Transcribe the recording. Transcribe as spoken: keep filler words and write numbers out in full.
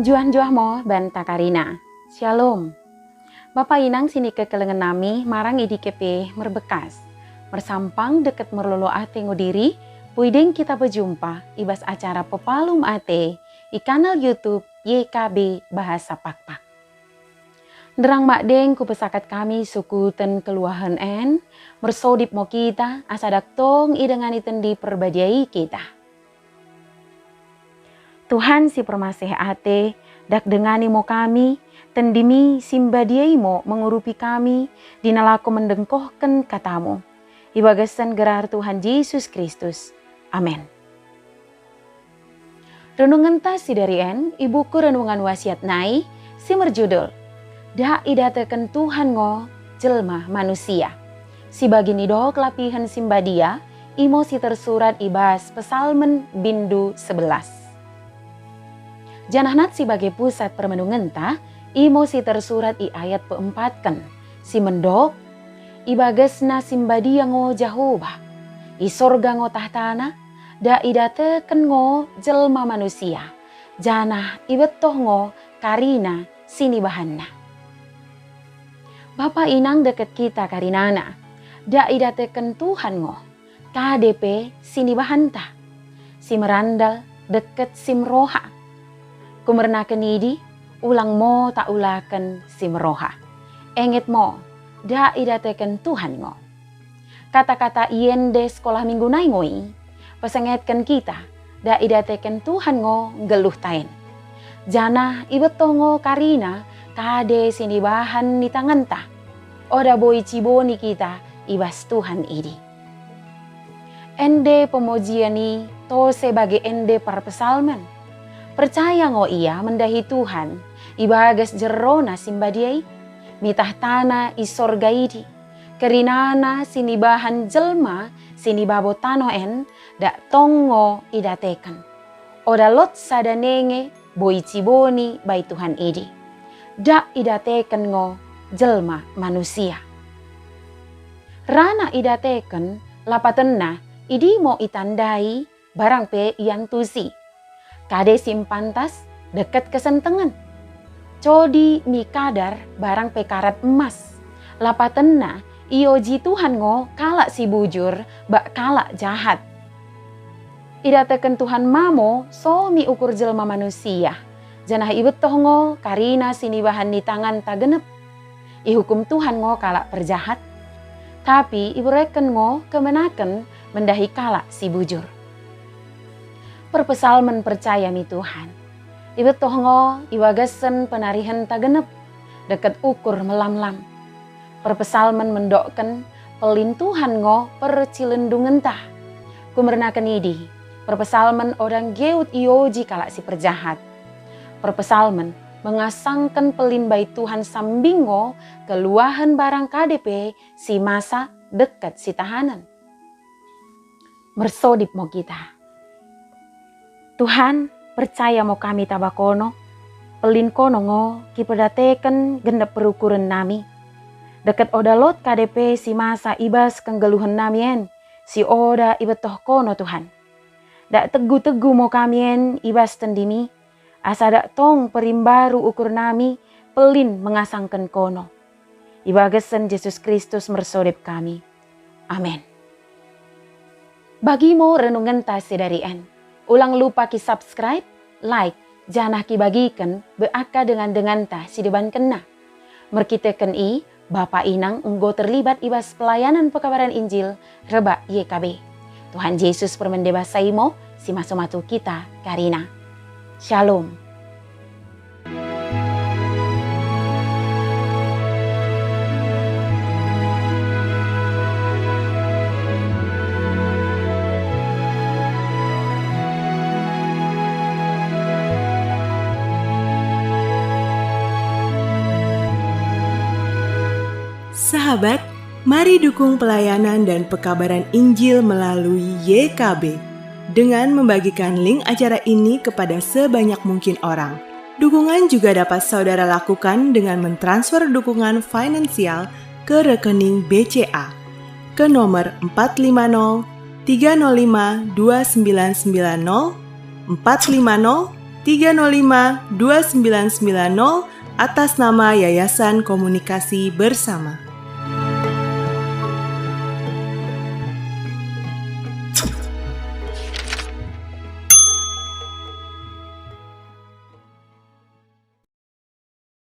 Njuah-njuah mo banta karina. Syalom. Bapa inang sinikekelengen nami marang i dike pe merbekkas. Mersampang dekket merlolo ate ngo diri, boi deng kita pejumpa i bas acara Pepalum Ate i kanal YouTube Y K B Bahasa Pakpak. Nderrang madeng kupesakat kami sukuten keluahen en, mersodip mo kita, asa dak tong idengani Tendi Perbadia i kita. Tuhan si permaseh ate, dak dengani mo kami, Tendimi si mbadia i mo mengurupi kami, i na lako mendengkohken katamu. I bagasen gerar Tuhan Jesus Kristus. Amen. Renungenta sidari en i buku Renungan Wasiat nai, si merjudul, Dak idateken Tuhan ngo jelma manusia. Si bagi nidok lapihen si mbadia, imo si tersurat i bas Pesalmen bindu sebelas. Janah nat si bage pusat permenungenta, imo si tersurat i ayat peempatken, si mendok, I bagasna si mbadia ngo Jahoba, i sorga ngo tahtana, dak idateken ngo jelma manusia, janah ibettoh ngo karina sinibahanna. Bapa inang dekket kita karinana, dak idateken Tuhan ngo, kade pe sinibahanta, si merandal dekket si meroha. Kumernaken idi, ulang mo taulaken si meroha. Enget mo, dak idateken Tuhan ngo. Kata-kata i ende sekolah minggu nai ngo i, pesengetken kita, dak idateken Tuhan ngo nggelluhta en. Janah ibettoh ngo karina kade sinibahan ni tanganta. Oda boi ciboni kita i bas Tuhan idi. Ende pemojien i tose bage ende perpesalmen. Percaya ngo ia mendahi Tuhan i bagas jerrona si mbadia i, mi tahtana i sorga idi. Karinana sinibahan jelma sinibabo tanoh en dak tong ngo idateken. Oda lot sada nenge boi ciboni bai Tuhan idi. Dak idateken ngo jelma manusia. Rana idateken, lapatenna, idi mo itandai, barang pe iantusi. Kade si mpantas, dekket kesentengen. Codi mi kadar, barang pe karat emas. Lapatenna, ioji Tuhan ngo kalak si bujur, bak kalak jahat. Idateken Tuhan ma mo soh mi ukur jelma manusia, janah ibettoh ngo karina sinibahan ni tanganta gennep. Ihukum Tuhan ngo kalak perjahat, tapi ibereken ngo kemenangen mendahi kalak si bujur. Perpesalmen percaya mi Tuhan. Ibettoh ngo i bagasen penarihenta gennep, dekket ukur melamlam. Perpesalmen mendokken pellin Tuhan ngo percilendungenta. Kumernaken idi, perpesalmen oda nggeut ioji kalak si perjahat. Perpesalmen mengasangken pellin bai Tuhan sambing ngo keluahen barang kade pe si masa dekket si tahanen. Mersodip mo kita. Tuhan, percaya mo kami taba kono, pellin kono ngo kipedateken gennep perukuren nami. Dekket oda lot kade pe si masa i bas kenggelluhen nami en, si oda ibettoh kono Tuhan. Dak teggu-teggu mo kami en i bas tendimi, asa dak tong perimbaru ukur nami pellin mengasangken kono. I bagasen Jesus Kristus mersodip kami. Amen. Bagi mo renungenta sidari en. Ulang lupa ki-subscribe, like, janah kibagiken bak dengan-denganta si debankenna. Merkiteken i, Bapa Inang enggo terlibat i bas pelayanan pekabaran Injil rebbak Y K B. Tuhan Jesus permende basa i mo si masu-masu kita karina. Shalom. Sahabat, mari dukung pelayanan dan pekabaran Injil melalui Y K B dengan membagikan link acara ini kepada sebanyak mungkin orang. Dukungan juga dapat saudara lakukan dengan mentransfer dukungan finansial ke rekening B C A, ke nomor empat lima nol tiga nol lima dua sembilan sembilan nol, empat lima nol tiga nol lima dua sembilan sembilan nol atas nama Yayasan Komunikasi Bersama.